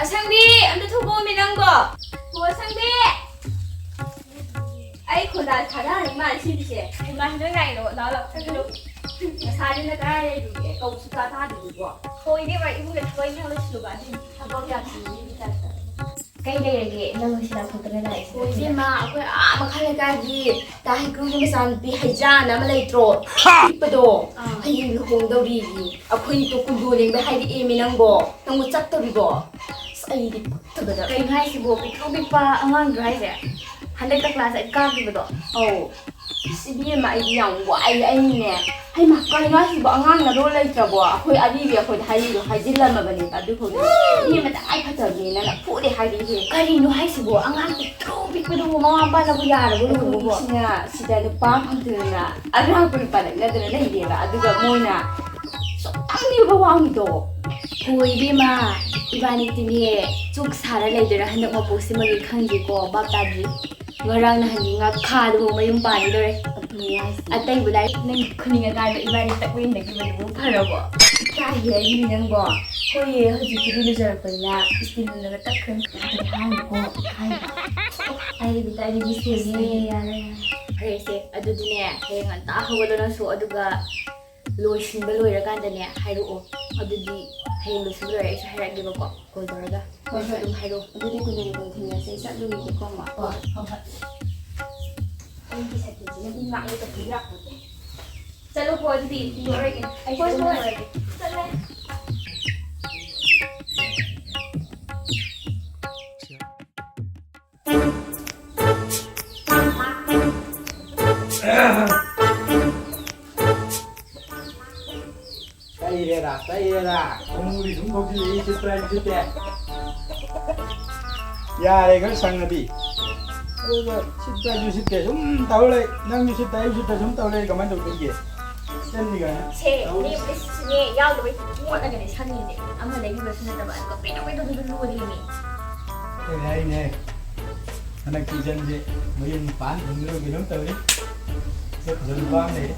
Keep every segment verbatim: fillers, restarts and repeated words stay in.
ꯑꯁꯪꯕꯤ, ꯑꯝꯇ ꯊꯣꯛꯂꯛꯑꯣꯃꯤ ꯅꯪꯕꯣ꯫ ꯍꯣ, ꯑꯁꯪꯕꯤ꯫ ꯑꯩ ꯈꯣꯟꯗꯥ ꯊꯥꯗꯍꯟꯅꯤꯡ ꯃꯥꯜꯂꯦ ꯁꯤꯒꯤꯁꯦ꯫ ꯍꯩꯃꯥ, ꯅꯣꯏ ꯉꯥꯏꯔꯣ, ꯂꯥꯛꯑꯣ, ꯂꯥꯛꯑꯣ, ꯆꯪꯁꯤꯜꯂꯨ꯫ ꯉꯁꯥꯏꯗꯩꯅ ꯀꯗꯥꯏ ꯂꯩꯔꯨꯒꯦ? ꯀꯧꯕ ꯁꯨꯛꯇꯥ ꯇꯥꯗꯦꯕꯀꯣ꯫ ꯍꯣ, ꯏꯕꯦꯝꯃ, ꯏꯃꯨꯡꯗ ꯊꯕꯛ ꯏꯪꯈꯥꯡ ꯂꯣꯏꯁꯤꯜꯂꯨꯕ ꯑꯗꯨꯏꯅꯤ꯫ ꯊꯕꯛ ꯌꯥꯝ ꯆꯤꯟꯕꯒꯤ ꯇꯥꯏꯞꯇ꯫ ꯀꯩ ꯂꯩꯔꯒꯦ? ꯅꯪ ꯉꯁꯤ ꯂꯥꯛꯊꯣꯛꯇꯅ ꯂꯥꯛꯏꯁꯦ? ꯍꯣ, ꯏꯕꯦꯝꯃ, ꯑꯩꯈꯣꯏ ꯑꯥ ꯃꯈꯥ ꯂꯩꯀꯥꯏꯒꯤ ꯇꯥ ꯍꯩꯀ꯭ꯔꯨꯒꯤ ꯃꯆꯥꯅꯨꯄꯤ ꯍꯩꯖꯥꯅ ꯑꯃ ꯂꯩꯇ꯭ꯔꯣ? ꯑꯥ꯫ ꯄꯤꯛꯄꯗꯣ꯫ ꯑꯥ꯫ ꯍꯌꯦꯡ ꯂꯨꯍꯣꯡꯗꯧꯔꯤꯌꯦ꯫ ꯑꯩꯈꯣꯏꯅꯤꯗꯣ ꯀꯨꯟꯗꯣ ꯂꯦꯡꯕ ꯍꯥꯏꯔꯛꯑꯦꯃꯤ ꯅꯪꯕꯣ꯫ ꯅꯪꯕꯨ ꯆꯠꯇꯧꯔꯤꯕꯣ? ꯑꯁ, ꯑꯩꯗꯤ ꯄꯛꯇꯕꯗ꯫ ꯀꯩꯅꯣ ꯍꯥꯏꯁꯤꯕꯣ? ꯄꯤꯛꯇ꯭ꯔꯨ ꯄꯤꯛꯄ ꯑꯉꯥꯡꯗꯨꯔꯣ ꯍꯥꯏꯁꯦ? ꯍꯟꯗꯛꯇ class eight ꯀꯥꯈꯤꯕꯗꯣ? ꯑꯧ꯫ ꯑꯁ, ꯏꯕꯦꯝꯃ, ꯑꯩꯗꯤ ꯌꯥꯝ ꯋꯥꯏ꯫ ꯑꯩꯅꯦ, ꯍꯩꯃꯥ, ꯀꯩꯅꯣ ꯍꯥꯏꯁꯤꯕꯣ? ꯑꯉꯥꯡ ꯅꯔꯣꯜ ꯂꯩꯇ꯭ꯔꯕꯣ? ꯑꯩꯈꯣꯏ ꯑꯔꯤꯕꯤ ꯑꯩꯈꯣꯏꯗ ꯍꯥꯏꯔꯤꯗꯣ ꯍꯥꯏꯖꯤꯜꯂꯝꯃꯕꯅꯦꯕ꯫ ꯑꯗꯨ ꯍꯧꯖꯤꯛ ꯃꯤ ꯑꯃ ꯇꯉꯥꯏ ꯐꯗꯕꯅꯦꯅ ꯐꯨꯔꯦ ꯍꯥꯏꯔꯛꯏꯁꯦ꯫ ꯀꯔꯤꯅꯣ ꯍꯥꯏꯁꯤꯕꯣ? ꯑꯉꯥꯡ ꯄꯤꯛꯇ꯭ꯔꯨ ꯄꯤꯛꯄꯗꯨꯕꯨ ꯃꯃꯥ ꯃꯄꯥꯅꯕꯨ ꯌꯥꯔꯕꯣ ꯂꯨꯍꯣꯡꯕꯕꯣ? ꯑꯩꯈꯣꯏꯒꯤꯁꯤꯅ ꯁꯤꯗ ꯅꯨꯄꯥ ꯐꯪꯗꯗꯅ ꯑꯔꯥꯞꯄ ꯅꯨꯄꯥ ꯅꯛꯅꯗꯅ ꯂꯩꯔꯦꯕ꯫ ꯑꯗꯨꯒ ꯃꯣꯏꯅ ꯁꯨꯛꯇꯪꯅꯦꯕ ꯋꯥꯡꯗꯣ꯫ ꯍꯣꯏ ꯏꯕꯦꯝꯃ, ꯏꯕꯥꯅꯤꯗꯤꯅꯦ ꯆꯨꯛ ꯁꯥꯔ ꯂꯩꯗꯣꯏꯔꯥ ꯍꯟꯗꯛ ꯃꯄꯣꯛꯁꯤꯃꯒꯤ ꯈꯪꯗꯦꯀꯣ, ꯚꯥꯞ ꯇꯥꯗ꯭ꯔꯤ꯫ ꯉꯔꯥꯡ ꯅꯍꯥꯟꯒꯤ ꯉꯥꯈꯥꯗꯨꯕꯨ ꯃꯌꯨꯝ ꯄꯥꯟꯒꯗꯧꯔꯦ꯫ ꯑꯗꯨꯅꯦ ꯍꯥꯏꯁꯦ꯫ ꯑꯇꯩꯕꯨ ꯂꯥꯏꯔꯤ, ꯅꯪ ꯈꯨꯅꯤꯡ ꯑꯀꯥꯏꯕ ꯏꯕꯥꯅꯤ ꯇꯛ ꯌꯦꯡꯗꯈꯤꯕꯗꯨꯕꯨ ꯐꯔꯕꯣ? ꯏꯀꯥꯏꯍꯦ ꯑꯔꯤꯕꯤ ꯅꯪꯕꯣ꯫ ꯍꯣꯏꯌꯦ, ꯍꯧꯖꯤꯛꯄꯨꯗꯤ ꯂꯨꯖꯔꯛꯄꯅꯤꯅ ꯏꯁꯇꯤꯜ ꯂꯨꯜꯂꯒ ꯇꯛꯈ꯭ꯔꯅꯤ꯫ ꯑꯗꯨꯗꯤ ꯍꯥꯏꯅꯨꯀꯣ, ꯏꯀꯥꯏꯕ꯫ ꯑꯔꯤꯕꯤ ꯇꯥꯔꯤꯕꯤ ꯁꯦꯡꯉꯦ, ꯌꯥꯔꯦ, ꯌꯥꯔꯦ꯫ ꯐꯔꯦꯁꯦ, ꯑꯗꯨꯗꯤꯅꯦ, ꯍꯌꯦꯡ ꯉꯟꯇꯥ ꯍꯧꯒꯠꯂꯣ ꯅꯪꯁꯨ, ꯑꯗꯨꯒ ꯂꯣꯏꯁꯤꯟꯕ ꯂꯣꯏꯔꯀꯥꯟꯗꯅꯦ ꯍꯥꯏꯔꯛꯑꯣ꯫ ꯑꯗꯨꯗꯤ ꯍꯌꯦꯡ ꯂꯣꯏꯁꯤꯟꯕ ꯂꯣꯏꯔ ꯑꯩꯁꯨ ꯍꯥꯏꯔꯛꯑꯒꯦꯕꯀꯣ, call ꯇꯧꯔꯒ꯫ ꯍꯣꯏ, ꯅꯪꯁꯨ ꯍꯣꯏ꯫ ꯑꯗꯨꯝ ꯍꯥꯏꯔꯛꯑꯣ꯫ ꯑꯗꯨꯗꯤ ꯀꯨꯏꯅ ꯀꯨꯏꯅ ꯊꯦꯡꯅꯁꯦ, ꯑꯩ ꯆꯠꯂꯨꯈꯤꯒꯦꯀꯣ, ꯑꯃꯨꯛ꯫ ꯍꯣꯏ, ꯍꯣꯏ, ꯍꯣꯏ꯫ ꯑꯩꯒꯤ ꯁꯥꯇꯤꯟꯁꯤꯅ ꯃꯤ ꯉꯥꯛꯂꯒ ꯄꯨꯕꯤꯔꯛꯄꯁꯦ꯫ ꯆꯠꯂꯨꯀꯣ, ꯑꯗꯨꯗꯤ ꯊꯤꯟꯗꯣꯔꯒꯦ꯫ ꯑꯩꯁꯨ ꯍꯣꯏ, ꯑꯗꯨꯝ ꯍꯣꯏ꯫ ꯂꯩꯍꯧꯔꯒꯦ꯫ ꯆꯠꯂꯦ꯫ ꯇꯩꯔꯦꯗ, ꯇꯩꯔꯦꯗ꯫ ꯈꯣꯡꯎꯞꯗꯤ ꯁꯨꯝ ꯊꯣꯛꯆꯤꯜꯂꯛꯏ, ꯁꯤꯠꯄ꯭ꯔꯥ ꯍꯥꯏꯅ ꯁꯤꯠꯇꯦ꯫ ꯌꯥꯔꯦ, ꯈꯔ ꯁꯪꯉꯗꯤ꯫ ꯑꯗꯨꯒ ꯁꯤꯠꯄ꯭ꯔꯥ ꯍꯥꯏꯁꯨ ꯁꯤꯠꯇꯦ, ꯁꯨꯝ ꯇꯧ ꯂꯩ꯫ ꯅꯪꯁꯨ ꯁꯤꯠꯇ, ꯑꯩꯁꯨ ꯁꯤꯠꯇ ꯁꯨꯝ ꯇꯧ ꯂꯩ, ꯀꯃꯥꯏꯅ ꯇꯧꯗꯣꯔꯤꯒꯦ? ꯆꯠꯂꯤ ꯀꯥꯏꯅ꯫ ꯁꯦ, ꯇꯧꯔꯤ꯫ ꯂꯦꯞꯄꯁꯤꯅꯦ, ꯌꯥꯎꯗꯕꯩ ꯃꯣꯠꯂꯒꯅꯦ ꯁꯪꯉꯤꯁꯦ꯫ ꯑꯃ ꯂꯩꯕꯤꯕꯁꯨ ꯅꯠꯇꯕ, ꯑꯗꯨꯒ ꯄꯦꯗꯧ ꯄꯦꯗꯧ ꯄꯦꯗꯧ ꯂꯣꯜꯂꯤꯅꯦ꯫ ꯑꯩ ꯍꯥꯏꯅꯦ, ꯍꯟꯗꯛ seasonꯁꯦ ꯃꯌꯨꯝ ꯄꯥꯟ ꯐꯪꯗ꯭ꯔꯕ ꯀꯩꯅꯣꯝ ꯇꯧꯔꯤ꯫ ꯁꯦ ꯐꯖꯕ ꯅꯨꯄꯥ ꯑꯃ ꯂꯩꯔꯦ꯫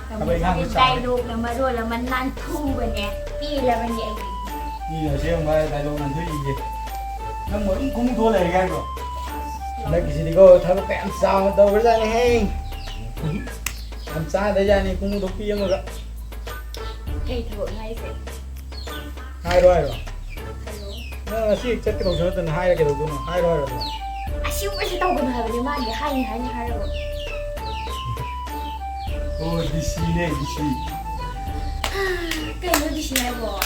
ꯊꯕꯛ ꯏꯪꯈꯥꯡꯁꯨ ꯆꯥꯎꯔꯦ꯫ Dialogueꯅ ꯃꯔꯣꯜ ꯑꯃ ꯅꯥꯟꯊꯨꯕꯅꯦ, ꯄꯦꯜꯂꯕꯅꯤ ꯑꯩꯗꯤ꯫ ꯃꯤꯅ ꯑꯁꯦꯡꯕ ꯍꯥꯏ ꯗꯥꯏꯂꯣꯛ ꯅꯟꯊꯣꯛꯏꯁꯦ꯫ ꯅꯪꯕꯨ ꯑꯗꯨꯝ ꯈꯨꯃꯨꯛ ꯊꯣꯛꯑ ꯂꯩꯔꯒꯦ ꯍꯥꯏꯕ꯭ꯔꯣ? ꯍꯟꯗꯛꯀꯤꯁꯤꯗꯤꯀꯣ, ꯊꯕꯛ ꯀꯌꯥꯝ ꯆꯥꯎꯅ ꯇꯧꯈ꯭ꯔꯖꯥꯠꯅꯤꯍꯦ꯫ ꯌꯥꯝ ꯆꯥꯗ꯭ꯔꯖꯥꯠꯅꯤ ꯈꯨꯃꯨꯛ ꯊꯣꯛꯄꯤ ꯑꯃꯒ꯫ ꯀꯩ ꯊꯕꯛꯅꯣ ꯍꯥꯏꯁꯦ? ꯍꯥꯏꯔꯣ, ꯍꯥꯏꯔꯣ꯫ ꯍꯥꯏꯔꯣ꯫ ꯅꯪ ꯉꯁꯤ ꯆꯠꯀꯗꯧꯁꯨ ꯅꯠꯇꯅ ꯍꯥꯏꯔ ꯀꯩꯗꯧꯗꯣꯏꯅꯣ? ꯍꯥꯏꯔꯣ, ꯍꯥꯏꯔꯣ ꯑꯗꯨꯝ꯫ ꯑꯁꯤꯒꯨꯝꯕꯁꯤ ꯇꯧꯒꯅꯨ ꯍꯥꯏꯕꯅꯦ, ꯃꯥꯒꯤ ꯍꯥꯏꯅꯤ ꯍꯥꯏꯅꯤ ꯍꯥꯏꯔꯒ꯫ ꯑꯣ, ꯗꯤ ꯁꯤꯅꯦ, ꯗꯤ ꯁꯤ꯫ ꯀꯩꯅꯣ ꯗꯤ ꯁꯤ ꯍꯥꯏꯕꯣ?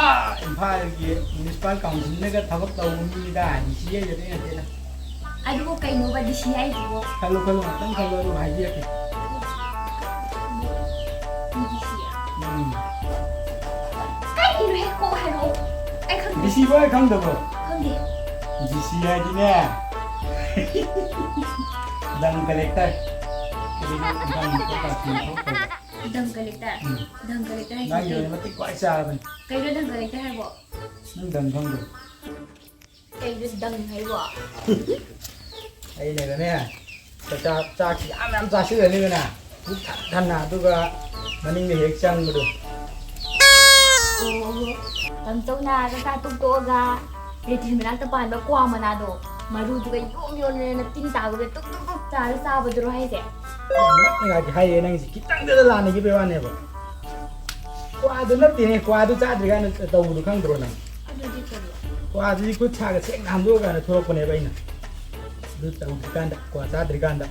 ꯑꯥ, ꯏꯝꯐꯥꯜꯒꯤ ꯃ꯭ꯌꯨꯅꯤꯁꯤꯄꯥꯜ ꯀꯥꯎꯟꯁꯤꯜꯗꯒ ꯊꯕꯛ ꯇꯧꯕ ꯃꯤꯅꯤꯗ, ꯗꯤ ꯁꯤ ꯍꯥꯏꯁꯦ ꯑꯇꯩ ꯅꯠꯇꯦꯗ꯫ ꯑꯗꯨꯕꯨ ꯀꯩꯅꯣꯕ ꯗꯤ ꯁꯤ ꯍꯥꯏꯁꯤꯕꯣ? ꯈꯜꯂꯨ, ꯈꯜꯂꯨ, ꯉꯥꯛꯇꯪ ꯈꯜꯂꯨ, ꯑꯗꯨꯒ ꯍꯥꯏꯕꯤꯔꯛꯀꯦ꯫ ꯗꯤ ꯁꯤ? ꯎꯝ꯫ ꯀꯩꯒꯤꯅꯣꯍꯦ? ꯀꯣꯛ ꯍꯥꯏꯔꯛꯑꯣ꯫ ꯑꯩ ꯈꯪꯗꯦ꯫ ꯗꯤ ꯁꯤ ꯕꯣꯏ ꯈꯪꯗꯕ꯭ꯔꯣ? ꯈꯪꯗꯦ꯫ ꯗꯤ ꯁꯤ ꯍꯥꯏꯗꯤꯅꯦ, ꯗꯝ ꯀꯂꯦꯛꯇꯔ꯫ ꯑꯗꯨꯗꯤ ꯏꯝꯐꯥꯜ ꯃꯅꯤꯄꯨꯔ ꯀꯥꯎꯟꯁꯤꯜ ꯊꯣꯛꯇꯕ꯫ ꯗꯝ ꯀꯂꯦꯛꯇꯔ? ꯎꯝ꯫ ꯗꯝ ꯀꯂꯦꯛꯇꯔ ꯍꯥꯏꯁꯦ ꯅꯪꯒꯤ ꯀꯩ? ꯑꯣꯏꯅ ꯃꯇꯤꯛ ꯈ꯭ꯋꯥꯏ ꯆꯥꯔꯕꯅꯤ꯫ ꯀꯩꯅꯣ ꯗꯝ ꯀꯂꯦꯛꯇꯔ ꯍꯥꯏꯕꯣ? ꯅꯪ ꯗꯝ ꯈꯪꯗ꯭ꯔꯣ? ꯀꯩꯅꯣ ꯗꯝ ꯍꯥꯏꯕꯣ? ꯑꯩꯅꯒꯅꯦ, ꯆꯥꯛꯆꯥ-, ꯆꯥꯛꯁꯤ ꯌꯥꯝ ꯌꯥꯝ ꯆꯥꯁꯤꯜꯂꯅꯤꯗꯅ, ꯄꯨꯛ ꯊꯟ ꯊꯟꯅ, ꯑꯗꯨꯒ ꯃꯅꯤꯡꯗ ꯍꯦꯛ ꯆꯪꯕꯗꯣ꯫ ꯑꯣ, ꯇꯥꯃꯣꯆꯧꯅ ꯆꯥꯛꯆꯥ ꯇꯣꯛꯇꯣꯛꯑꯒ ꯂꯦꯇ꯭ꯔꯤꯟ ꯃꯅꯥꯛꯇ ꯄꯥꯟꯕ ꯀ꯭ꯋꯥ ꯃꯅꯥꯗꯣ, ꯃꯔꯨꯗꯨꯒ ꯌꯣꯝ ꯌꯣꯝꯗꯅ ꯇꯤꯟ ꯇꯥꯕꯒ ꯇꯨꯛ ꯇꯨꯛ ꯇꯨꯛ ꯇꯥꯔ ꯆꯥꯕꯗꯨꯔꯣ ꯍꯥꯏꯁꯦ? ꯅꯛꯅꯉꯥꯏꯒꯤ ꯍꯥꯏꯔꯦ ꯅꯪꯁꯦ, ꯈꯤꯇꯪꯗꯨꯗ ꯂꯥꯟꯅꯈꯤꯕꯩ ꯋꯥꯅꯦꯕ꯫ ꯀ꯭ꯋꯥꯗꯨ ꯅꯠꯇꯦꯅꯦ, ꯀ꯭ꯋꯥꯗꯨ ꯆꯥꯗ꯭ꯔꯤꯀꯥꯟꯗ ꯇꯧꯕꯗꯨ ꯈꯪꯗ꯭ꯔꯣ ꯅꯪ? ꯑꯗꯨꯗꯤ ꯀꯔꯤ? ꯀ꯭ꯋꯥꯗꯨꯗꯤ ꯈꯨꯠ ꯁꯥꯒ ꯁꯦꯡꯅ ꯍꯥꯝꯗꯣꯛꯑꯀꯥꯟꯗ ꯊꯣꯛꯂꯛꯄꯅꯦꯕ ꯑꯩꯅ꯫ ꯑꯗꯨ ꯇꯧꯗ꯭ꯔꯤꯀꯥꯟꯗ, ꯀ꯭ꯋꯥ ꯆꯥꯗ꯭ꯔꯤꯀꯥꯟꯗ꯫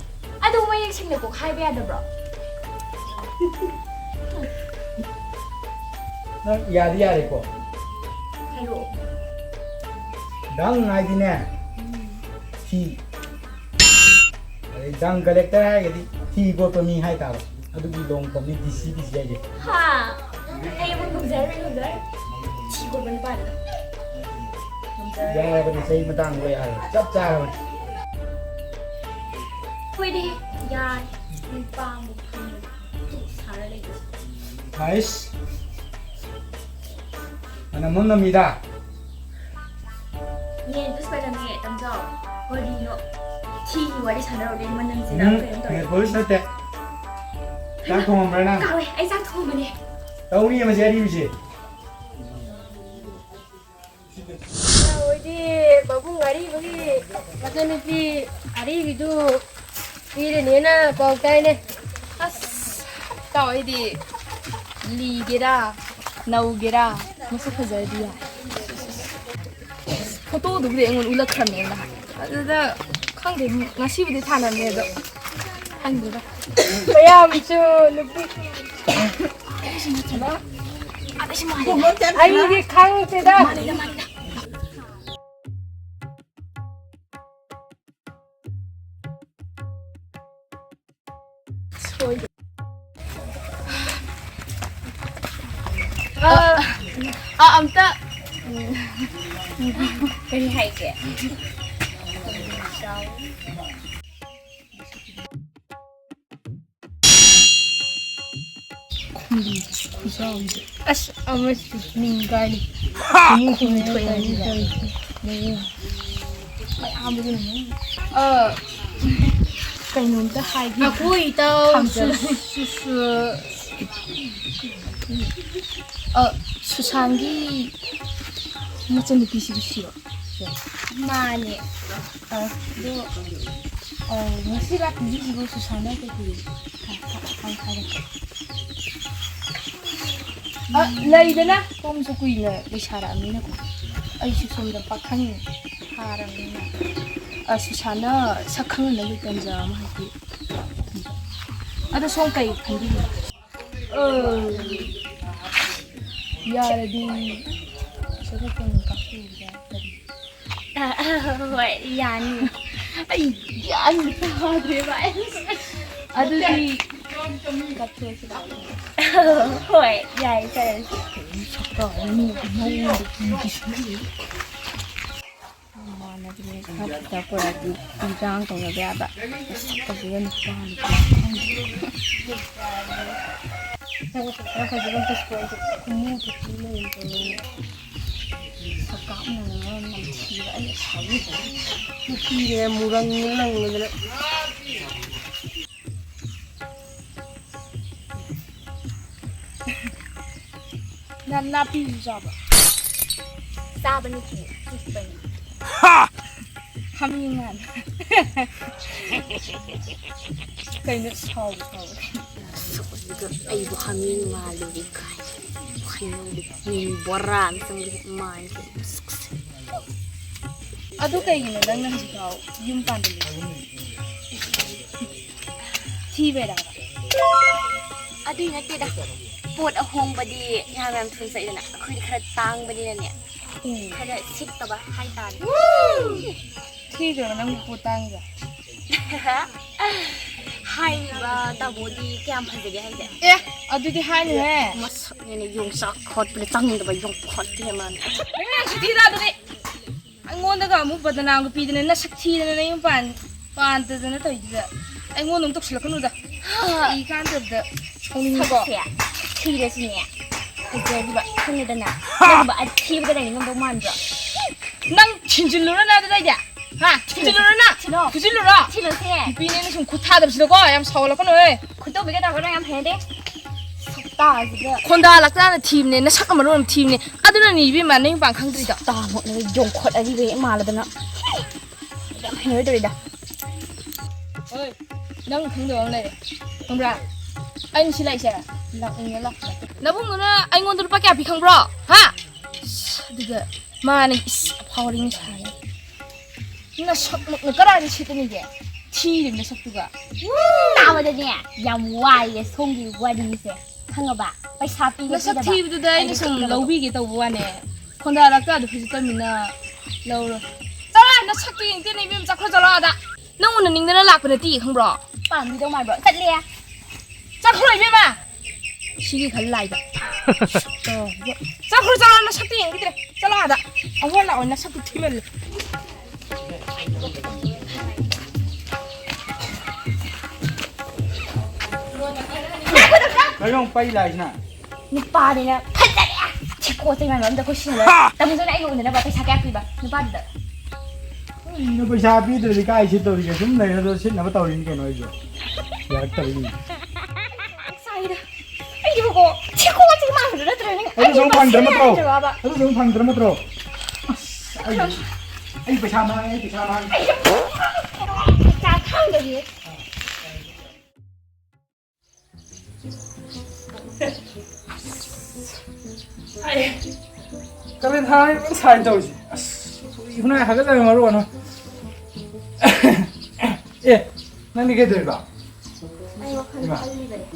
ꯑꯗꯨ ꯃꯌꯦꯛ ꯁꯦꯡꯅ ꯀꯣꯛ ꯍꯥꯏꯕ ꯌꯥꯗꯕ꯭ꯔꯣ? ꯅꯪ ꯌꯥꯗꯤ ꯌꯥꯔꯦꯀꯣ? ꯍꯥꯏꯔꯛꯑꯣ꯫ ꯗꯪ ꯍꯥꯏꯗꯤꯅꯦ, ꯎꯝ꯫ ꯊꯤ꯫ ꯑꯗꯩ ꯗꯪ ꯀꯂꯦꯛꯇꯔ ꯍꯥꯏꯔꯒꯗꯤ ꯊꯤ ꯀꯣꯠꯄ ꯃꯤ ꯍꯥꯏꯇꯥꯕ꯫ ꯑꯗꯨꯒꯤ ꯂꯣꯡ ꯐꯣꯝꯅꯤ ꯗꯤ ꯁꯤ, ꯗꯤ ꯁꯤ ꯍꯥꯏꯁꯦ꯫ ꯍꯥ? ꯑꯩ ꯑꯃꯨꯛ ꯉꯝꯖꯔꯔꯣꯏ, ꯉꯝꯖꯔꯔꯣꯏ꯫ ꯊꯤ ꯀꯣꯠꯄ ꯅꯨꯄꯥꯗꯨꯗ꯫ ꯉꯝꯖꯔꯔꯣꯏ꯫ ꯌꯥꯔꯕꯅꯤ, ꯆꯍꯤ ꯃꯇꯥꯡꯗꯣ ꯌꯥꯔꯦ꯫ ꯆꯞ ꯆꯥꯔꯕꯅꯤ꯫ ꯑꯩꯈꯣꯏꯗꯤ ꯌꯥꯔꯦ꯫ ꯅꯨꯄꯥ ꯑꯃꯨꯛ ꯐꯪꯉꯦ꯫ ꯁꯥꯔ ꯂꯩꯕꯁꯦ꯫ ꯍꯥꯏꯁ꯫ ꯃꯅꯝ ꯑꯃ ꯅꯝꯃꯤꯗ꯫ ꯌꯦꯟꯗꯨ ꯁꯣꯏꯔꯝꯃꯦ, ꯇꯝꯖꯥꯎ꯫ ꯀꯔꯤꯅꯣ? ꯊꯤꯒꯤ ꯋꯥꯔꯤ ꯁꯥꯟꯅꯔꯨꯕꯩ ꯃꯅꯝꯁꯤꯅ ꯎꯝ, ꯀꯩꯅꯣꯝ ꯇꯧꯔꯦ꯫ ꯅꯦꯜ ꯄꯣꯂꯤꯁ ꯅꯠꯇꯦ꯫ ꯆꯥꯛ ꯊꯣꯡꯉꯝꯕ꯭ꯔꯥ ꯅꯪ? ꯀꯥꯎꯋꯦ, ꯑꯩ ꯆꯥꯛ ꯊꯣꯡꯕꯅꯦ꯫ ꯇꯧꯅꯤ ꯃꯁꯤ ꯑꯔꯤꯕꯁꯦ꯫ ꯍꯣꯏꯗꯤ ꯃꯕꯨꯡ ꯑꯔꯤꯕꯒꯤ ꯃꯆꯟꯅꯨꯄꯤ ꯑꯔꯤꯕꯤꯗꯨ ꯄꯤꯔꯅꯦꯅ ꯄꯥꯎ ꯇꯥꯏꯅꯦ꯫ ꯑꯁ, ꯏꯇꯥꯎ, ꯑꯩꯗꯤ ꯂꯤꯒꯦꯔꯥ, ꯅꯧꯒꯦꯔꯥ, ꯃꯁꯛ ꯐꯖꯔꯗꯤ ꯌꯥꯏ꯫ ꯐꯣꯇꯣꯗꯨꯕꯨꯗꯤ ꯑꯩꯉꯣꯟꯗ ꯎꯠꯂꯛꯈ꯭ꯔꯕꯅꯦꯅ꯫ ꯑꯗꯨꯗ ꯈꯪꯗꯦ, ꯉꯁꯤꯕꯨꯗꯤ ꯊꯥꯅꯕꯅꯦ ꯑꯗꯣ ꯈꯪꯗꯦꯗ꯫ ꯃꯌꯥꯝꯁꯨ ꯅꯨꯄꯤ ꯑꯩꯗꯤ ꯈꯪꯗꯦꯗ꯫ ꯑ, ꯑ, ꯑꯝꯇ ꯀꯔꯤ ꯍꯥꯏꯒꯦ? ꯈꯨꯝꯕꯤ ꯈꯨꯆꯥꯎꯗꯣ꯫ ꯑꯁ, ꯑꯃꯁꯨ ꯅꯤꯡꯒꯥꯏꯅꯤ꯫ ꯈꯨꯃꯨ ꯈꯨꯃꯨ ꯊꯣꯛꯑꯦ ꯍꯥꯏꯁꯤꯗ꯫ ꯃꯑꯣꯡ ꯃꯌꯥꯝꯗꯨꯅ ꯃꯑꯣꯡ꯫ ꯑ, ꯀꯩꯅꯣꯝꯇ ꯍꯥꯏꯒꯦ꯫ ꯑꯩꯈꯣꯏ ꯏꯇꯥꯎ ꯊꯝꯖꯔꯣ꯫ ꯁꯨ-, ꯁꯨ-, ꯁꯨ-, ꯑ, ꯁꯨꯁꯥꯟꯒꯤ ꯃꯆꯟꯅꯨꯄꯤꯁꯤꯗꯤ ꯁꯤꯔꯣ? ꯃꯥꯅꯦ꯫ ꯑ, ꯑꯗꯣ, ꯑ, ꯉꯁꯤ ꯂꯥꯛꯄꯤꯔꯤꯁꯤꯕꯨ ꯁꯨꯁꯥꯟꯅ ꯀꯩꯀꯩ ꯍꯥꯏ-, ꯍꯥꯏ-, ꯍꯥꯏꯔꯛꯀꯦ? ꯑ, ꯂꯩꯗꯅ, ꯁꯣꯝꯁꯨ ꯀꯨꯏꯅ ꯂꯩꯁꯥꯔꯛꯑꯕꯅꯤꯅꯀꯣ꯫ ꯑꯩꯁꯨ ꯁꯣꯝꯗ ꯄꯥꯈꯪ ꯐꯥꯔꯕꯅꯤꯅ, ꯑ, ꯁꯨꯁꯥꯟꯅ ꯁꯛ ꯈꯪꯅꯅꯕꯒꯤ ꯇꯟꯖꯥ ꯑꯃ ꯍꯥꯏꯗꯤ꯫ ꯑꯗꯣ ꯁꯣꯝ ꯀꯩ ꯈꯟꯕꯤꯔꯤꯅꯣ? ꯑ, ꯌꯥꯔꯗꯤ ꯁꯦ ꯀꯥꯞꯊꯣꯛꯎꯕ ꯌꯥꯏ꯫ ꯀꯔꯤ? ꯑ, ꯑ, ꯍꯣꯏ, ꯌꯥꯅꯤ꯫ ꯑꯩ ꯒ꯭ꯌꯥꯟ ꯇꯥꯗ꯭ꯔꯦ ꯚꯥꯏ꯫ ꯑꯗꯨꯗꯤ ꯀꯥꯞꯊꯣꯛꯑꯁꯤ ꯂꯥꯛꯑꯣ꯫ ꯍꯣꯏ, ꯌꯥꯏ, ꯆꯠꯂꯁꯤ꯫ ꯁꯛꯇꯥꯁꯤꯒ ꯃꯑꯣꯡꯗ ꯀꯤꯕꯁꯤꯗꯤ꯫ ꯃꯃꯥꯟꯅꯕꯤꯅꯦ ꯈꯔ ꯐꯖ ꯄꯨꯔꯛꯑꯗꯤ ꯏꯟꯖꯥꯡ ꯇꯧꯅꯕ ꯌꯥꯕ꯫ ꯃꯁꯛ ꯐꯖꯕ ꯅꯨꯄꯥ ꯑꯃ ꯈꯪꯗꯦ꯫ ꯈꯔ ꯐꯖꯕ ꯑꯝꯇ ꯁꯤꯟꯂꯛꯑꯣ꯫ ꯈꯨꯃꯨ ꯈꯨꯃꯨ ꯂꯩꯔꯝꯗ꯭ꯔꯦ꯫ ꯁꯛꯀꯥꯞꯅꯅ ꯅꯝꯊꯤꯕ ꯑꯩ ꯑꯁꯥꯎꯕ ꯅꯨꯄꯤꯅꯦ ꯃꯨꯔꯪ ꯂꯪꯉꯗꯅ꯫ ꯅꯪ ꯅꯥꯄꯤꯁꯨ ꯆꯥꯕ? ꯆꯥꯕ ꯅꯠꯇꯦ, ꯆꯨꯞꯄꯅꯤ꯫ ꯍꯥꯃꯦꯡ ꯃꯥꯜꯂꯦ꯫ ꯀꯩꯅꯣ ꯁꯥꯎꯕ ꯁꯥꯎꯕ? ꯑꯁ, ꯑꯗꯨꯒ ꯑꯩꯕꯨ ꯍꯥꯃꯦꯡ ꯃꯥꯜꯂꯨꯔꯦ ꯀꯥꯏꯅ꯫ ꯍꯩꯅꯧꯗꯨ ꯃꯤꯃꯤ ꯕꯣꯔꯥ ꯑꯃ ꯆꯪꯗꯦ ꯃꯥꯏꯁꯦ꯫ ꯑꯗꯨ ꯀꯩꯒꯤꯅꯣ ꯅꯪꯅ ꯍꯧꯖꯤꯛꯐꯥꯎ ꯌꯨꯝ ꯄꯥꯟꯗꯕꯤꯗ? ꯊꯤꯕꯩꯔꯕ? ꯑꯗꯨꯏ ꯅꯠꯇꯦꯗ꯫ ꯄꯣꯠ ꯑꯍꯣꯡꯕꯗꯤ ꯌꯥꯝ ꯌꯥꯝ ꯊꯨꯅ ꯆꯠꯂꯤꯗꯅ, ꯑꯩꯈꯣꯏꯗꯤ ꯈꯔ ꯇꯥꯡꯕꯅꯤꯅꯅꯦ꯫ ꯎꯝ꯫ ꯈꯔ ꯁꯤꯠꯇꯕ ꯍꯥꯏꯇꯥꯔꯦ꯫ ꯊꯤꯗ꯭ꯔꯣ ꯅꯪꯕꯨ ꯄꯣꯠ ꯇꯥꯡꯉꯤꯕ? ꯍꯥꯏꯔꯤꯕ ꯇꯥꯃꯣꯗꯤ ꯀꯌꯥꯝ ꯐꯖꯒꯦ ꯍꯥꯏꯁꯦ? ꯑꯦ, ꯑꯗꯨꯗꯤ ꯍꯥꯏꯅꯨꯍꯦ꯫ ꯃꯁꯛꯅꯦꯅꯦ ꯌꯣꯡꯆꯥꯛ ꯈꯣꯠꯄꯗ ꯆꯪꯗꯕ ꯌꯣꯡꯈꯣꯠꯇꯦ ꯃꯥꯅ꯫ ꯅꯪ ꯁꯤꯊꯤ ꯇꯥꯗꯨꯗꯤ꯫ ꯑꯩꯉꯣꯟꯗꯒ ꯑꯃꯨꯛ ꯕꯗꯅꯥꯝꯒ ꯄꯤꯗꯅ ꯅꯁꯛ ꯊꯤꯗꯅ ꯅꯌꯨꯝ ꯄꯥꯟ-, ꯄꯥꯟꯗꯗꯅ ꯇꯧꯔꯤꯗꯨꯗ ꯑꯩꯉꯣꯟꯗ ꯑꯃꯨꯛ ꯇꯧꯁꯤꯜꯂꯛꯀꯅꯨꯗ꯫ ꯍꯥ꯫ ꯏ ꯀꯥꯟꯗꯕꯗ ꯁꯥꯎꯅꯤꯡꯉꯤꯀꯣ꯫ ꯁꯛꯁꯦ ꯊꯤꯔꯁꯨꯅꯦ ꯐꯖꯔꯤꯕ ꯈꯪꯉꯦꯗꯅ꯫ ꯅꯪꯕ ꯑꯊꯤꯕꯗ ꯂꯩ ꯉꯝꯗꯧ ꯃꯥꯟꯕ꯭ꯔꯣ? ꯅꯪ ꯊꯤꯟꯖꯤꯜꯂꯨꯔꯣ ꯅꯪ ꯑꯗꯨꯗꯩꯗꯤ꯫ ꯍꯥ? ꯊꯤꯜꯂꯨꯔꯣ ꯅꯪ? ꯊꯤꯜꯂꯣ꯫ ꯐꯨꯖꯤꯜꯂꯨꯔꯣ? ꯊꯤꯜꯂꯣꯁꯦ꯫ ꯅꯨꯄꯤꯅꯦꯅ ꯁꯨꯝ ꯈꯨꯠ ꯊꯥꯗꯕꯁꯤꯗꯀꯣ, ꯌꯥꯝ ꯁꯥꯎꯒꯠꯂꯛꯀꯅꯨꯍꯦ꯫ ꯈꯨꯠ ꯇꯧꯕꯤꯒꯦ ꯇꯧꯔꯒ ꯅꯪ ꯌꯥꯝ ꯍꯩꯅꯗꯦ꯫ ꯁꯛꯇꯥꯁꯤꯒ꯫ ꯈꯣꯟꯗꯥ ꯂꯥꯛꯇꯥꯅ ꯊꯤꯕꯅꯦ, ꯅꯁꯛ ꯑꯃ ꯃꯔꯣꯟ ꯑꯃ ꯊꯤꯕꯅꯦ꯫ ꯑꯗꯨꯅꯅꯤ ꯏꯕꯦꯝꯃ ꯅꯌꯨꯝ ꯄꯥꯟ ꯈꯪꯗ꯭ꯔꯤꯗꯣ꯫ ꯁꯛꯇꯥ ꯃꯣꯠꯂꯒ ꯌꯣꯡꯈꯣꯠ ꯑꯔꯤꯕ ꯍꯦꯛ ꯃꯥꯜꯂꯗꯅ꯫ ꯌꯥꯝ ꯍꯩꯅꯔꯣꯏꯗꯧꯔꯤꯗ꯫ ꯍꯣꯏ, ꯅꯪ ꯈꯪꯗꯕ ꯑꯃ ꯂꯩꯔꯦ꯫ ꯈꯪꯕ꯭ꯔꯥ? ꯑꯩꯅ ꯁꯤ ꯂꯥꯛꯏꯁꯦ, ꯂꯥꯛꯅꯤꯡꯉꯦ ꯂꯥꯛꯄ ꯅꯠꯇꯦ꯫ ꯅꯕꯨꯡꯗꯨꯅ ꯑꯩꯉꯣꯟꯗ ꯂꯨꯄꯥ ꯀꯌꯥ ꯄꯤ ꯈꯪꯕ꯭ꯔꯣ? ꯍꯥ? ꯑꯗꯨꯒ ꯃꯥꯅ ꯏꯁ ꯑꯐꯥꯎ ꯑꯔꯤꯡ ꯁꯥꯔꯦ꯫ ꯅꯁꯛꯃꯛꯅ ꯀꯗꯥꯏꯗ ꯁꯤꯠꯇꯅꯤꯒꯦ? ꯊꯤꯔꯤꯕ ꯅꯁꯛꯇꯨꯒ꯫ ꯇꯥꯕꯗꯅꯦ ꯌꯥꯝ ꯋꯥꯏꯌꯦ ꯁꯣꯝꯒꯤ ꯋꯥꯔꯤꯁꯦ꯫ ꯈꯪꯉꯕ? ꯄꯩꯁꯥ ꯄꯤꯒꯦ ꯅꯁꯛ ꯄꯤꯗꯕ ꯊꯤꯕꯗꯨꯗ ꯑꯩꯅ ꯑꯩꯗꯤ ꯁꯨꯝ ꯈꯪꯗꯕꯗꯣ꯫ ꯂꯧꯕꯤꯒꯦ ꯇꯧꯕ ꯋꯥꯅꯦ꯫ ꯈꯣꯟꯗꯥ ꯂꯥꯛꯇꯥꯗ ꯐꯖ ꯇꯝꯃꯤꯅ ꯂꯧꯔꯣ꯫ ꯆꯠꯂꯣ, ꯅꯁꯛꯇꯨ ꯌꯦꯡꯗꯦꯅꯦ ꯏꯕꯦꯝꯃ, ꯆꯠꯈ꯭ꯔꯣ, ꯆꯠꯂꯣ ꯑꯥꯗ꯫ ꯅꯪ ꯎꯅꯅꯤꯡꯗꯅ ꯂꯥꯛꯄ ꯅꯠꯇꯦ, ꯈꯪꯕ꯭ꯔꯣ? ꯄꯥꯝꯕꯤꯗꯧ ꯃꯥꯟꯕ꯭ꯔꯣ? ꯆꯠꯂꯦ꯫ ꯆꯠꯈ꯭ꯔꯣ ꯏꯕꯦꯝꯃ꯫ ꯁꯤꯒꯤ ꯈꯜ ꯂꯥꯏꯗ꯫ ꯆꯠꯈ꯭ꯔꯣ, ꯆꯠꯂꯣ, ꯅꯁꯛꯇꯨ ꯌꯦꯡꯕꯤꯗ꯭ꯔꯦ꯫ ꯆꯠꯂꯣ ꯑꯥꯗ꯫ ꯑꯋꯣꯠ ꯂꯥꯛꯑꯣ, ꯅꯁꯛꯇꯨ ꯊꯤꯃꯜꯂꯦ꯫ ꯀꯩꯅꯣ ꯄꯩ ꯂꯥꯛꯏꯁꯤꯅ? ꯅꯨꯄꯥꯅꯤꯅ ꯐꯖꯔꯦ꯫ ꯊꯤꯀꯣ ꯆꯩꯃꯥꯟꯕ ꯑꯝꯗ ꯑꯩꯈꯣꯏ ꯁꯤꯖꯤꯟꯅꯔꯣꯏ꯫ ꯍꯥ! ꯇꯥꯃꯣꯗꯨꯅ ꯑꯩꯒ ꯎꯅꯅꯕ ꯄꯩꯁꯥ ꯀꯌꯥ ꯄꯤꯕ ꯅꯨꯄꯥꯗꯨꯗ? ꯀꯩꯅꯣ ꯄꯩꯁꯥ ꯄꯤꯗ꯭ꯔꯗꯤ ꯀꯥꯏ ꯁꯤꯠꯇꯧꯔꯤꯒꯦ? ꯁꯨꯝ ꯂꯩꯔꯗ ꯁꯤꯠꯅꯕ ꯇꯧꯔꯤꯅꯤ ꯀꯩꯅꯣ ꯑꯩꯁꯨ꯫ ꯌꯥꯔꯛꯇꯕꯒꯤ꯫ ꯆꯥꯏꯗ꯫ ꯑꯩꯒꯤꯕꯨꯀꯣ ꯊꯤꯀꯣ ꯆꯩꯃꯥꯟꯕꯗꯨ ꯅꯠꯇ꯭ꯔꯅꯦ? ꯑꯗꯨꯁꯨ ꯑꯃꯨꯛ ꯐꯪꯗ꯭ꯔ ꯅꯠꯇ꯭ꯔꯣ? ꯑꯗꯨꯁꯨ ꯑꯃꯨꯛ ꯐꯪꯗ꯭ꯔ ꯅꯠꯇ꯭ꯔꯣ? ꯑꯩ, ꯑꯩ ꯄꯩꯁꯥ ꯃꯥꯡꯉꯦ, ꯑꯩ ꯄꯩꯁꯥ ꯃꯥꯡꯉꯦ꯫ ꯆꯥ ꯊꯥꯡꯗꯕꯤ꯫ ꯑꯩ, ꯀꯥꯂꯦꯟ ꯊꯥꯅꯤ ꯂꯣꯏ ꯁꯥꯏ ꯇꯧꯔꯤꯁꯦ꯫ ꯑꯁ, ꯐꯨꯔꯤ ꯐꯨꯅꯥꯏ ꯍꯥꯒꯠꯆꯕ ꯃꯔꯣꯟ ꯑꯃ꯫ ꯑꯦ, ꯅꯪꯗꯤ ꯀꯩꯗꯧꯔꯤꯕ? ꯑꯩ ꯋꯥꯈꯜ ꯏꯃꯥ꯫ ꯈꯜꯂꯤꯕꯅꯦ꯫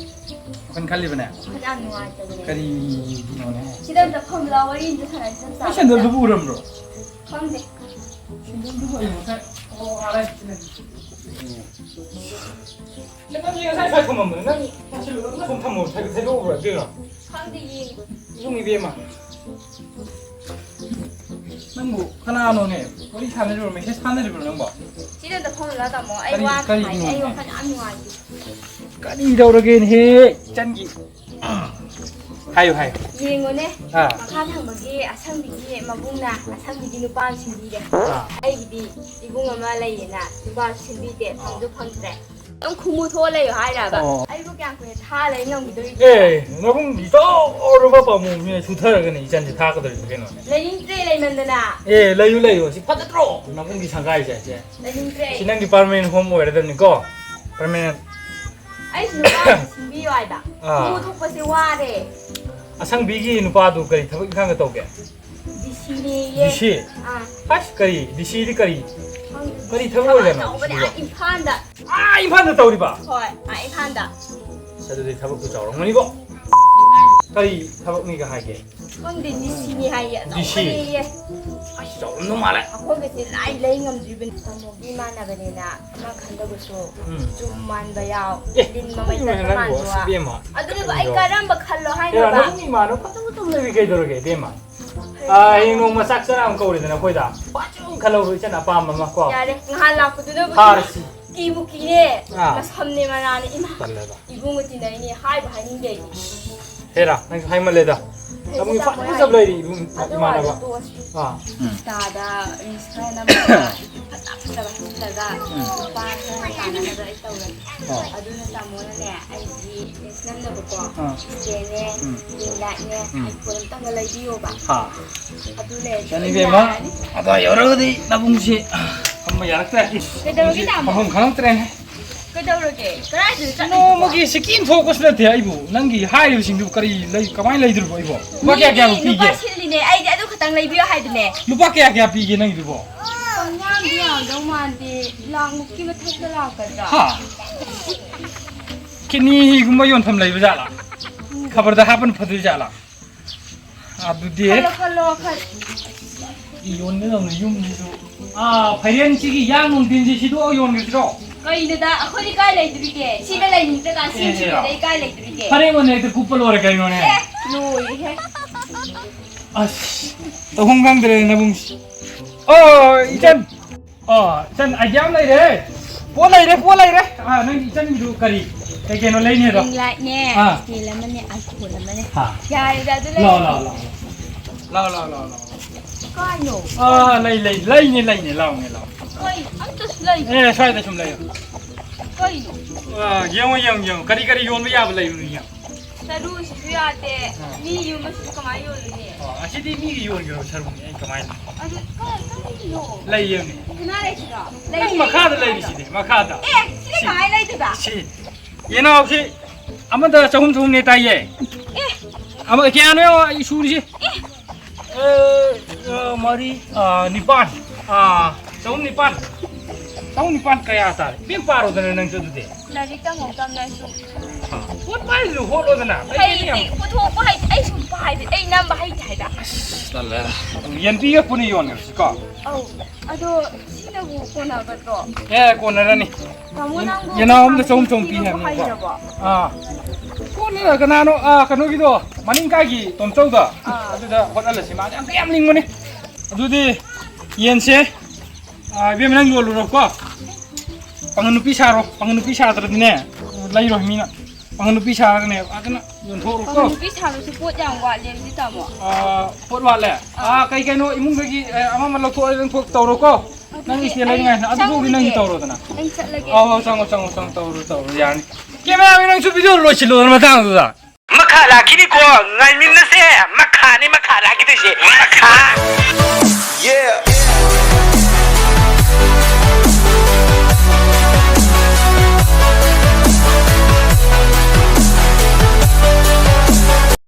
ꯋꯥꯈꯜ ꯈꯜꯂꯤꯕꯅꯦ? ꯋꯥꯈꯜ ꯌꯥꯝ ꯅꯨꯡꯉꯥꯏꯇꯕꯅꯦ꯫ ꯀꯔꯤꯒꯤꯅꯣꯅꯦ? ꯁꯤꯗ ꯑꯝꯇ ꯐꯝꯂꯥ ꯋꯥꯔꯤ ꯑꯝꯇ ꯁꯥꯟꯅꯁꯤ, ꯅꯪ ꯑꯩ ꯆꯥꯕ ꯁꯦꯟꯗꯜꯗꯨꯕꯨ ꯎꯔꯝꯕ꯭ꯔꯣ? ꯈꯪꯗꯦ꯫ ꯁꯦꯟꯗꯜꯗꯨꯕꯨ ꯑꯩ ꯉꯁꯥꯏ, ꯑꯣ, ꯑꯥꯗ ꯂꯩ꯫ ꯅꯪ ꯉꯁꯥꯏ ꯁ꯭ꯋꯥꯏ ꯊꯝꯃꯝꯕꯅꯦ꯫ ꯅꯪ ꯃꯁꯤ ꯂꯣꯏꯅ ꯁꯨꯝ ꯊꯝꯃꯣ, ꯊꯩ-, ꯊꯩꯗꯣꯛꯎꯕ꯭ꯔꯥ? ꯀꯩꯅꯣ? ꯈꯪꯗꯦ, ꯌꯦꯡꯉꯤ꯫ ꯏꯕꯨꯡ ꯏꯕꯦꯝꯃ꯫ ꯅꯪꯕꯨ ꯀꯅꯥꯅꯣꯅꯦ? ꯋꯥꯔꯤ ꯁꯥꯟꯅꯔꯤꯕ꯭ꯔꯣ? ꯃꯦꯁꯦꯖ ꯊꯥꯅꯔꯤꯕ꯭ꯔꯣ ꯅꯪꯕꯣ? ꯁꯤꯗ ꯑꯝꯇ ꯐꯝꯍꯜꯂ ꯇꯝꯃꯣ꯫ ꯑꯩ ꯀꯔꯤ, ꯋꯥ ꯑꯝꯇ ꯀꯔꯤ ꯍꯥꯏꯒꯦ꯫ ꯑꯩ ꯏꯕꯨꯡꯅꯣꯅꯦ? ꯋꯥꯈꯜ ꯌꯥꯝ ꯅꯨꯡꯉꯥꯏꯇꯦ꯫ ꯀꯔꯤ ꯇꯧꯔꯒꯦꯅꯦꯍꯦ? ꯏꯆꯟꯒꯤ꯫ ꯍꯥꯏꯌꯨ, ꯍꯥꯏꯌꯨ꯫ ꯌꯦꯡꯉꯣꯅꯦ꯫ ꯑꯥ꯫ ꯃꯈꯥ ꯊꯪꯕꯒꯤ ꯑꯁꯪꯕꯤꯒꯤ ꯃꯕꯨꯡꯅ ꯑꯁꯪꯕꯤꯒꯤ ꯅꯨꯄꯥ ꯑꯃ ꯁꯤꯟꯕꯤꯔꯦ꯫ ꯑꯥ꯫ ꯑꯩꯒꯤꯗꯤ ꯏꯕꯨꯡ ꯑꯃ ꯂꯩꯌꯦꯅ ꯅꯨꯄꯥꯁꯨ ꯁꯤꯟꯕꯤꯗꯦ, ꯑꯥ꯫ ꯐꯪꯁꯨ ꯐꯪꯗ꯭ꯔꯦ꯫ ꯑꯗꯨꯝ ꯈꯨꯝꯃꯨ ꯊꯣꯛꯑ ꯂꯩꯌꯨ ꯍꯥꯏꯔꯕ? ꯑꯣ꯫ ꯑꯩꯕꯨ ꯀꯌꯥꯝ ꯀꯨꯏꯅ ꯊꯥ ꯂꯩ ꯉꯝꯈꯤꯗꯣꯔꯤꯒꯦ? ꯑꯦ, ꯅꯕꯨꯡꯒꯤ ꯆꯥꯎꯔꯕ ꯄꯥꯝꯕꯣꯝꯁꯤꯅ ꯁꯨꯊꯔꯒꯅꯦ ꯏꯆꯟꯁꯦ ꯊꯥꯛꯀꯗꯧꯔꯤꯁꯦ ꯀꯩꯅꯣꯅꯦ꯫ ꯂꯩꯅꯤꯡꯗ꯭ꯔꯦ ꯂꯩꯃꯟꯗꯅ꯫ ꯑꯦ, ꯂꯩꯌꯨ, ꯂꯩꯌꯨ꯫ ꯁꯤ ꯐꯖꯗ꯭ꯔꯣ? ꯅꯕꯨꯡꯒꯤ ꯁꯪꯒꯥꯏꯁꯦ, ꯁꯦ꯫ ꯂꯩꯅꯤꯡꯗ꯭ꯔꯦ꯫ ꯁꯤ ꯅꯪꯒꯤ permanent home ꯑꯣꯏꯔꯗꯕꯅꯤꯀꯣ꯫ Permanent꯫ ꯑꯩꯁꯨ ꯅꯨꯄꯥ ꯑꯃ ꯁꯤꯟꯕꯤꯌꯨ ꯍꯥꯏꯕ꯫ ꯑꯥ꯫ ꯈꯨꯝꯃꯨ ꯊꯣꯛꯄꯁꯦ ꯋꯥꯔꯦ꯫ ꯑꯁꯪꯕꯤꯒꯤ ꯅꯨꯄꯥꯗꯨ ꯀꯔꯤ ꯊꯕꯛ ꯏꯪꯈꯥꯡꯒ ꯇꯧꯒꯦ? ꯗꯤ ꯁꯤꯅꯦꯌꯦ꯫ ꯗꯤ ꯁꯤ? ꯑꯥ꯫ ꯑꯁ, ꯀꯔꯤ? ꯗꯤ ꯁꯤꯗꯤ ꯀꯔꯤ? ꯈꯪꯗꯦ꯫ ꯀꯔꯤ ꯊꯕꯛ ꯑꯣꯏꯖꯥꯠꯅꯣ ꯑꯆꯧꯕꯅꯦ, ꯗꯤ ꯁꯤꯕꯣ? ꯑꯥ ꯏꯝꯐꯥꯜꯗ꯫ ꯑꯥ, ꯏꯝꯐꯥꯜꯗ ꯇꯧꯔꯤꯕ? ꯍꯣꯏ, ꯑꯥ ꯏꯝꯐꯥꯜꯗ꯫ ꯑꯁ, ꯑꯗꯨꯗꯤ ꯊꯕꯛꯇꯨ ꯆꯥꯎꯔꯝꯒꯅꯤꯕꯣ꯫ ꯀꯔꯤ ꯊꯕꯛꯅꯤꯒ ꯍꯥꯏꯒꯦ? ꯈꯪꯗꯦ, ꯗꯤ ꯁꯤꯅꯦ ꯍꯥꯏꯌꯦ, ꯗꯤ ꯁꯤ? ꯑꯆꯧꯕꯅꯦꯌꯦ꯫ ꯑꯁ, ꯆꯥꯎꯔꯝꯗꯧ ꯃꯥꯜꯂꯦ꯫ ꯑꯩꯈꯣꯏꯒꯁꯦ ꯂꯥꯏ ꯂꯩ ꯉꯝꯗ꯭ꯔꯤꯕꯅꯤ꯫ ꯇꯥꯃꯣꯒꯤ ꯏꯃꯥꯟꯅꯕꯅꯤꯅ ꯑꯃ ꯈꯟꯗꯧꯕꯁꯨ ꯎꯝ꯫ ꯆꯨꯝ ꯃꯥꯟꯕ ꯌꯥꯎ, ꯑꯦ, ꯂꯤꯟ ꯃꯃꯩ ꯀꯔꯤꯅꯣꯅꯦ ꯇꯠꯄ ꯅꯪꯕꯨ, ꯃꯥꯟꯕ꯫ ꯑꯁ, ꯏꯕꯦꯝꯃ꯫ ꯑꯗꯨꯅꯕꯨ ꯑꯩ ꯀꯔꯝꯕ ꯈꯜꯂꯣ ꯍꯥꯏꯅꯣꯕ? ꯅꯪ ꯏꯃꯥꯟꯅꯕ ꯐꯖ ꯐꯖꯕ ꯂꯩꯔꯤ ꯀꯩꯗꯧꯔꯒꯦ, ꯏꯕꯦꯝꯃ? ꯑꯥ, ꯍꯌꯦꯡ ꯅꯣꯡꯃ ꯆꯥꯛ ꯆꯔꯥ ꯑꯃ ꯀꯧꯔꯦꯗꯅ ꯑꯩꯈꯣꯏꯗ꯫ ꯐꯖꯅ ꯈꯜꯍꯧꯔꯣ ꯏꯆꯟ ꯑꯄꯥꯝꯕ ꯑꯃ ꯀꯣ꯫ ꯌꯥꯔꯦ, ꯉꯍꯥꯟ ꯂꯥꯛꯄꯗꯨꯅꯕꯨ ꯐꯥꯔꯁꯤ꯫ ꯀꯤꯕꯨ ꯀꯤꯔꯦ꯫ ꯑꯥ꯫ ꯃꯁꯝꯅꯦ ꯃꯔꯥꯅꯦ, ꯏꯃꯥ꯫ ꯇꯜꯂꯦꯗ꯫ ꯏꯕꯨꯡꯒ ꯇꯤꯟꯅꯩꯅꯦ, ꯍꯥꯏꯕꯨ ꯍꯥꯏꯅꯤꯡꯗꯦ ꯑꯩꯗꯤ꯫ ꯍꯦꯔꯥ, ꯅꯪꯁꯨ ꯍꯥꯏꯃꯜꯂꯦꯗ꯫ ꯍꯦ, ꯅꯕꯨꯡꯒꯤ ꯇꯥꯃꯣ ꯐꯖ ꯐꯖꯕ ꯌꯥꯔꯦ꯫ ꯂꯩꯔꯤ, ꯏꯕꯨꯡ, ꯑꯗꯨ ꯏꯃꯥꯟꯅꯕ꯫ ꯋꯥꯗꯣ ꯇꯣꯛꯑꯁꯤ꯫ ꯑꯥ꯫ ꯎꯝ꯫ Insta-ꯗ reels ꯈꯔ ꯅꯝꯃꯒ ꯐꯖ ꯐꯖꯕ ꯍꯥꯞꯆꯤꯜꯂꯒ ꯎꯝ꯫ ꯂꯨꯄꯥ ꯈꯔ ꯇꯥꯅꯅꯕ ꯑꯩ ꯇꯧꯔꯒꯦ꯫ ꯑꯣ꯫ ꯑꯗꯨꯅ ꯇꯥꯃꯣꯅꯅꯦ, ꯑꯩꯒꯤ ꯅꯦꯁꯅꯦꯜꯅꯕꯀꯣ, ꯑꯥ꯫ ꯏꯁꯇꯦꯅꯦ, ꯎꯝ꯫ ꯔꯤꯡ ꯂꯥꯏꯠꯅꯦ, ꯎꯝ꯫ ꯑꯥꯏꯐꯣꯟ ꯑꯝꯇꯪꯒ ꯂꯩꯕꯤꯌꯣꯕ꯫ ꯍꯥ꯫ ꯑꯗꯨ ꯂꯩꯔꯗꯤ ꯏꯆꯟ ꯑꯩ ꯏꯕꯦꯝꯃ, ꯌꯥꯔꯅꯤ꯫ ꯑꯗꯥ ꯌꯧꯔꯒꯗꯤ ꯅꯕꯨꯡꯁꯤ ꯐꯝꯕ ꯌꯥꯔꯛꯇ꯭ꯔꯦ꯫ ꯀꯩꯗꯧꯔꯒꯦ, ꯇꯥꯃꯣ? ꯐꯝꯐꯝ ꯈꯪꯉꯛꯇ꯭ꯔꯦꯅꯦ꯫ ꯀꯩꯗꯧꯔꯒꯦ? ꯀꯗꯥꯏꯗ ꯆꯠꯂꯤꯅꯣ? ꯅꯣꯡꯃꯒꯤ ꯁꯤꯀꯤ ꯑꯃ ꯊꯣꯛꯄꯁꯨ ꯅꯠꯇꯦ ꯑꯩꯕꯨ꯫ ꯅꯪꯒꯤ ꯍꯥꯏꯔꯤꯕꯁꯤꯡꯗꯨ ꯀꯔꯤ ꯂꯩ, ꯀꯃꯥꯏꯅ ꯂꯩꯗꯣꯔꯤꯕꯣ ꯑꯩꯕꯣ? ꯂꯨꯄꯥ ꯀꯌꯥ ꯀꯌꯥꯕꯨ ꯃꯤꯗꯤ ꯂꯨꯄꯥ ꯄꯤꯒꯦ? ꯁꯤꯜꯂꯤꯅꯦ, ꯑꯩꯗꯤ ꯑꯗꯨ ꯈꯛꯇꯪ ꯂꯩꯕꯤꯌꯣ ꯍꯥꯏꯕꯅꯦ꯫ ꯂꯨꯄꯥ ꯀꯌꯥ ꯀꯌꯥ ꯄꯤꯒꯦ ꯅꯪꯒꯤꯗꯨꯕꯣ? ꯄꯪꯌꯥꯝꯗꯤ ꯌꯥꯝꯗꯧ ꯃꯥꯟꯗꯦ, ꯂꯥꯛꯃꯨꯛꯀꯤ ꯃꯊꯛꯇ ꯂꯥꯛꯀꯗ꯭ꯔꯥ? ꯍꯥ? ꯀꯤꯗꯅꯤꯒꯨꯝꯕ ꯌꯣꯟꯐꯝ ꯂꯩꯕ ꯖꯥꯠꯂꯥ? ꯈꯕꯔꯗ ꯍꯥꯞꯄꯅ ꯐꯗꯣꯏ ꯖꯥꯠꯂꯥ? ꯑꯗꯨꯗꯤ ꯈꯜꯂꯣ, ꯈꯜꯂꯣ, ꯈꯜ- ꯌꯣꯟꯒꯗꯧꯅꯤ ꯌꯨꯝꯁꯤꯁꯨ꯫ ꯑꯥ, ꯐꯥꯏꯔꯦꯟꯁꯤꯒꯤ ꯌꯥꯡ ꯅꯨꯡꯊꯤꯟꯁꯤ ꯁꯤꯗꯣꯛꯑ ꯌꯣꯟꯈ꯭ꯔꯁꯤꯔꯣ? ꯀꯩꯅꯣꯗ, ꯑꯩꯈꯣꯏꯗꯤ ꯀꯥꯏ ꯂꯩꯗꯣꯔꯤꯒꯦ? ꯁꯤꯗ ꯂꯩꯅꯤꯡꯗ꯭ꯔꯀꯥꯟ ꯁꯤ ꯑꯦ, ꯁꯤꯗ ꯑꯦ꯫ ꯑꯩ ꯀꯥꯏ ꯂꯩꯗꯣꯔꯤꯒꯦ? ꯐꯔꯦ, ꯃꯣꯟ ꯍꯦꯛꯇ ꯀꯨꯞꯄ ꯂꯣꯏꯔꯦ ꯀꯩꯅꯣꯅꯦ꯫ ꯑꯦ, ꯂꯣꯏꯔꯦꯍꯦ꯫ ꯑꯁ, ꯇꯧꯐꯝ ꯈꯪꯗ꯭ꯔꯦ ꯅꯕꯨꯡꯁꯤ꯫ ꯑꯣ, ꯏꯆꯟ꯫ ꯑꯣ, ꯏꯆꯟ, idea ꯑꯃ ꯂꯩꯔꯦ꯫ ꯄꯣꯠ ꯂꯩꯔꯦ, ꯄꯣꯠ ꯂꯩꯔꯦ꯫ ꯑꯥ, ꯅꯪꯒꯤ ꯏꯆꯟꯒꯤꯗꯨ ꯀꯔꯤ? ꯀꯩ ꯀꯩꯅꯣ ꯂꯩꯅꯤ ꯍꯥꯏꯗꯣ? ꯔꯤꯡ ꯂꯥꯏꯠꯅꯦ, ꯑꯥ꯫ ꯏꯁꯇꯦꯟ ꯑꯃꯅꯦ, ꯑꯥꯏꯐꯣꯟ ꯑꯃꯅꯦ꯫ ꯍꯥ꯫ ꯌꯥꯔꯦꯗ, ꯑꯗꯨ ꯂꯥꯎ, ꯂꯩꯔꯦ꯫ ꯂꯥꯎ, ꯂꯥꯎ, ꯂꯥꯎ꯫ ꯂꯥꯎ, ꯂꯥꯎ, ꯂꯥꯎ, ꯂꯥꯎ꯫ ꯀꯥꯏꯅꯣ? ꯑꯥ, ꯂꯩ, ꯂꯩ, ꯂꯩꯅꯦ, ꯂꯩꯅꯦ, ꯂꯥꯎꯅꯦ, ꯂꯥꯎ꯫ ꯀꯩ? ꯑꯝꯇꯁꯨ ꯂꯩꯇꯦ꯫ ꯑꯦ, ꯁ꯭ꯋꯥꯏꯗ ꯁꯨꯝ ꯂꯩꯌꯣ꯫ ꯀꯩꯅꯣ? ꯑꯥ, ꯌꯦꯡꯉꯣ, ꯌꯦꯡꯉꯣ, ꯌꯦꯡꯉꯣ꯫ ꯀꯔꯤ ꯀꯔꯤ ꯌꯣꯟꯕ ꯌꯥꯕ ꯂꯩꯕꯅꯣ ꯌꯦꯡꯉꯣ꯫ ꯁꯔꯨꯁꯤꯁꯨ ꯌꯥꯗꯦ꯫ ꯑꯥ꯫ ꯃꯤ ꯌꯨꯝ ꯑꯁꯤꯗ ꯀꯃꯥꯏꯅ ꯌꯣꯜꯂꯨꯅꯤ? ꯑꯣ, ꯑꯁꯤꯗꯤ ꯃꯤꯒꯤ ꯌꯣꯟꯈ꯭ꯔꯕ ꯁꯔꯨꯅꯦ, ꯑꯩ ꯀꯃꯥꯏꯅ? ꯑꯗꯨ ꯀꯥꯏ ꯆꯠꯂꯤꯅꯣ? ꯂꯩꯌꯦꯃꯤ꯫ ꯀꯅꯥ ꯂꯩꯁꯤꯗ? ꯅꯪ ꯂꯩꯇꯦ꯫ ꯃꯈꯥꯗ ꯂꯩꯔꯤꯁꯤꯗꯤ, ꯃꯈꯥꯗ꯫ ꯑꯦ, ꯁꯤꯗꯤ ꯁꯤ꯫ ꯀꯃꯥꯏꯅ ꯂꯩꯗꯣꯏꯕ? ꯁꯤ꯫ ꯌꯦꯅꯥꯎꯁꯤ ꯑꯃꯗ ꯆꯍꯨꯝ ꯆꯍꯨꯝꯅꯦ ꯇꯥꯏꯌꯦ꯫ ꯑꯦ꯫ ꯑꯃ ꯀꯌꯥꯅꯣ ꯌꯦꯡꯉꯣ, ꯑꯩ ꯁꯨꯔꯤꯁꯤ꯫ ꯑꯦ꯫ ꯑꯦ, ꯑ, ꯃꯔꯤ, ꯑ, ꯅꯤꯄꯥꯟ꯫ ꯑ, ꯆꯍꯨꯝ ꯅꯤꯄꯥꯟ꯫ ꯆꯍꯨꯝ ꯅꯤꯄꯥꯟ ꯀꯌꯥ ꯇꯥꯔꯦ? ꯏꯕꯦꯝ ꯄꯥꯔꯣꯗꯅ ꯅꯪꯁꯨ ꯑꯗꯨꯗꯤ꯫ ꯂꯥꯏꯔꯤꯛ ꯇꯝꯍꯧꯗꯕꯅꯦ ꯑꯩꯁꯨ꯫ ꯄꯣꯠ ꯄꯥꯏꯔꯤꯗꯨ ꯍꯣꯠꯂꯣꯗꯅ꯫ ꯍꯩꯇꯦ, ꯄꯨꯊꯣꯛꯄ ꯍꯩꯇꯦ꯫ ꯑꯩ ꯁꯨꯝ ꯄꯥꯏꯕ, ꯑꯩ ꯅꯝꯕ ꯍꯩꯇꯦ ꯍꯥꯏꯕ꯫ ꯑꯁ, ꯇꯜꯂꯦ꯫ ꯌꯦꯟꯕꯤꯒ ꯄꯨꯟꯅ ꯌꯣꯟꯈ꯭ꯔꯁꯤꯀꯣ꯫ ꯑꯧ, ꯑꯗꯣ ꯁꯤꯅꯕꯨ ꯀꯣꯟꯅꯒꯗ꯭ꯔꯣ? ꯑꯦ, ꯀꯣꯟꯅꯔꯅꯤ꯫ ꯇꯥꯃꯣ, ꯌꯦꯟ-, ꯅꯪꯕꯨ ꯌꯦꯅꯥꯎ ꯑꯝꯗ ꯆꯍꯨꯝ ꯆꯍꯨꯝ ꯄꯤ ꯍꯥꯏꯕꯅꯦꯕꯀꯣ꯫ ꯍꯩꯔꯕꯣ? ꯑꯥ꯫ ꯀꯣꯟꯅ ꯀꯅꯥꯅꯣ, ꯑꯥ, ꯀꯩꯅꯣꯒꯤꯗꯣ, ꯃꯅꯤꯡ ꯀꯥꯏꯒꯤ ꯇꯣꯝꯆꯧꯗꯣ꯫ ꯑꯥ꯫ ꯑꯗꯨꯗ ꯍꯣꯠꯍꯜꯂꯁꯤ, ꯃꯥꯗꯤ ꯌꯥꯝ, ꯌꯥꯝ ꯂꯤꯡꯕꯅꯤ꯫ ꯑꯗꯨꯗꯤ ꯌꯦꯟꯁꯦ ꯑꯥ, ꯏꯕꯦꯝꯃ, ꯅꯪ ꯌꯣꯜꯂꯨꯔꯣꯀꯣ꯫ ꯄꯥꯡꯒꯜ ꯅꯨꯄꯤ ꯁꯥꯔꯣ꯫ ꯄꯥꯡꯒꯜ ꯅꯨꯄꯤ ꯁꯥꯗ꯭ꯔꯗꯤꯅꯦ, ꯂꯩꯔꯣꯏ ꯃꯤꯅ꯫ ꯄꯥꯡꯒꯜ ꯅꯨꯄꯤ ꯁꯥꯔꯒꯅꯦ, ꯐꯖꯅ ꯌꯣꯟꯊꯣꯛꯎꯔꯣꯀꯣ꯫ ꯄꯥꯡꯒꯜ ꯅꯨꯄꯤ ꯁꯥꯕꯁꯨ ꯄꯣꯠ ꯌꯥꯝ ꯋꯥꯠꯂꯦ, ꯑꯗꯨꯗꯤ ꯇꯥꯃꯣ꯫ ꯑꯥ, ꯄꯣꯠ ꯋꯥꯠꯂꯦ? ꯑꯥ꯫ ꯑꯥ, ꯀꯩ ꯀꯩꯅꯣ ꯏꯃꯨꯡꯗꯒꯤ, ꯑꯦ, ꯑꯃ ꯑꯃ ꯂꯧꯊꯣꯛꯑ ꯂꯪꯊꯣꯛ ꯇꯧꯔꯣꯀꯣ꯫ ꯑꯗꯨ ꯅꯪ ꯏꯁꯇꯦꯟ ꯂꯩꯅꯤꯡꯉꯥꯏ ꯑꯗꯨꯐꯥꯎꯗꯤ ꯅꯪꯒꯤ ꯇꯧꯔꯣꯗꯅ꯫ ꯑꯩ ꯆꯠꯂꯒꯦ꯫ ꯑꯧ, ꯑꯧ, ꯆꯪꯉꯣ, ꯆꯪꯉꯣ, ꯆꯪꯉꯣ, ꯇꯧꯔꯣ, ꯇꯧꯔꯣ, ꯌꯥꯔꯅꯤ꯫ ꯀꯦꯃꯦꯔꯥꯃꯦꯟ, ꯅꯪꯁꯨ ꯚꯤꯗꯤꯑꯣ ꯂꯣꯏꯁꯤꯜꯂꯣꯗꯅ ꯃꯇꯥꯡꯗꯨꯗ꯫ ꯃꯈꯥ ꯂꯥꯛꯈꯤꯅꯤꯀꯣ, ꯉꯥꯏꯃꯤꯟꯅꯁꯦ꯫ ꯃꯈꯥꯅꯤ ꯃꯈꯥ ꯂꯥꯛꯈꯤꯗꯣꯏꯁꯦ꯫ ꯃꯈꯥ꯫